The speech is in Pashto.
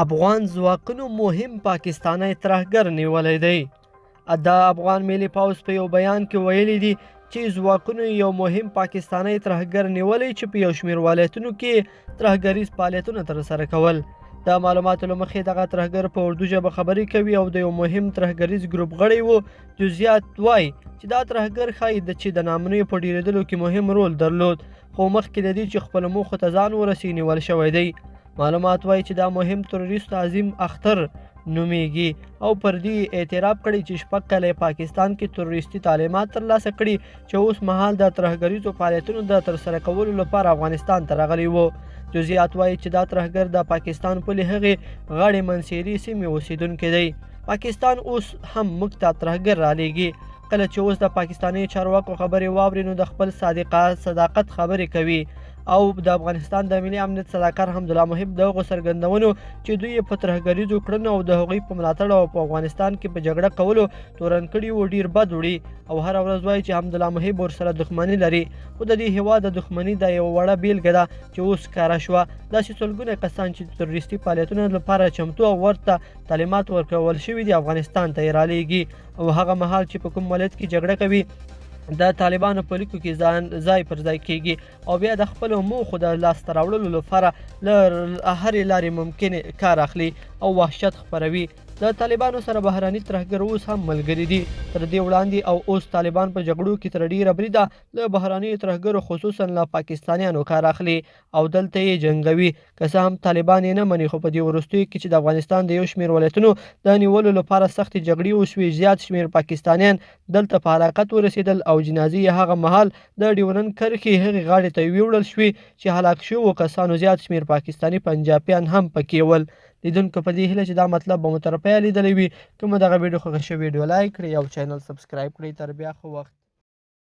افغان ځواکونو مهم پاکستانی ترهګر نیولی دی. د افغان ملي پوځ په یو بیان کې ویلي دي چې ځواکونو یو مهم پاکستانی ترهګر نیولی چې په یو شمېر ولایتونو کې ترهګریز فعالیتونه ترسره کول. د معلوماتو له مخې دغه ترهګر په اردو ژبه خبرې کوي او د یو مهم ترهګریز ګروپ غړی و. جزئیات وایي چې دا ترهګر ښایي د چې د نامنیو په ډېرېدلو کې مهم رول درلود، خو مخکې له دې چې خپلو موخو ته ځان ورسي نیول شوی دی. معلومات وایي چې دا مهم تروریست عظیم اختر نومیږي او پر دې اعتراف کړی چې 6 کاله پاکستان کې تروریستي تعلیمات ترلاسه کړي چې اوس مهال د ترهګریزو فعالیتونو د ترسره کولو لپاره افغانستان ته راغلی وو. جزئیات وایي چې دا ترهګر د پاکستان پولې هغې غاړې منسیري سیمې اوسېدونکی دی. پاکستان اوس هم موږ ته ترهګر رالیږي. کله چې اوس د پاکستاني چارواکو خبرې واوري نو د خپل صادقه صداقت خبرې کوي او د افغانستان د ملي امنیت سلاکار حمدالله محب د هغو څرګندونو چې دوی یې په ترهګریزو کړنو او د هغوی په ملاتړ او په افغانستان کې په جګړه کولو تورن کړي وو، ډیر بد وړي او هره ورځ وایي چې حمدالله محب ورسره دښمني لري. خو د دې هیواد د دښمني د یوه وړه بیلګه ده چې اوس ښکاره شوه. داسې سلګونه کسان چې د تروریستي فعالیتونو لپاره چمتو او ورته تعلیمات ورکول شوي دي، افغانستان ته یې رالیږي او هغه مهال چې په کوم ولایت کې جګړه کوي د طالبانو په لیکو کې ځان ځای پر ځای کیږي او بیا د خپلو موخو د لاسته راوړلو لپاره له هرې لارې ممکنې کار اخلي او وحشت خپروي. د طالبانو سره بهرني ترهګر اوس هم ملګري دي. تر دې وړاندې او اوس طالبان په جګړو کې تر ډیره بریده له بهرنیو ترهګرو، خصوصا له پاکستانیانو کار اخلي او دلته یې جنګوي. که څه هم طالبان یې نه مني، خو په دې وروستیو کې چې د افغانستان د یو شمېر ولایتونو د نیولو لپاره سختې جګړې وشوې، زیات شمېر پاکستانیان دلته په هلاکت ورسېدل او جنازې یې هغه مهال د ډیورنډ کرښې هغې غاړې ته ویوړل شوې چې هلاک شوو کسانو زیات شمېر پاکستاني پنجابیان هم پکې ول. لیدونکو، په دې هیله چې دا مطلب به مو تر پایه لیدلی وي. که مو دغه ویډیو خوښه شوې، ویډیو لایک کړئ او چینل سبسکرایب کړئ. تر بیا، ښه وخت.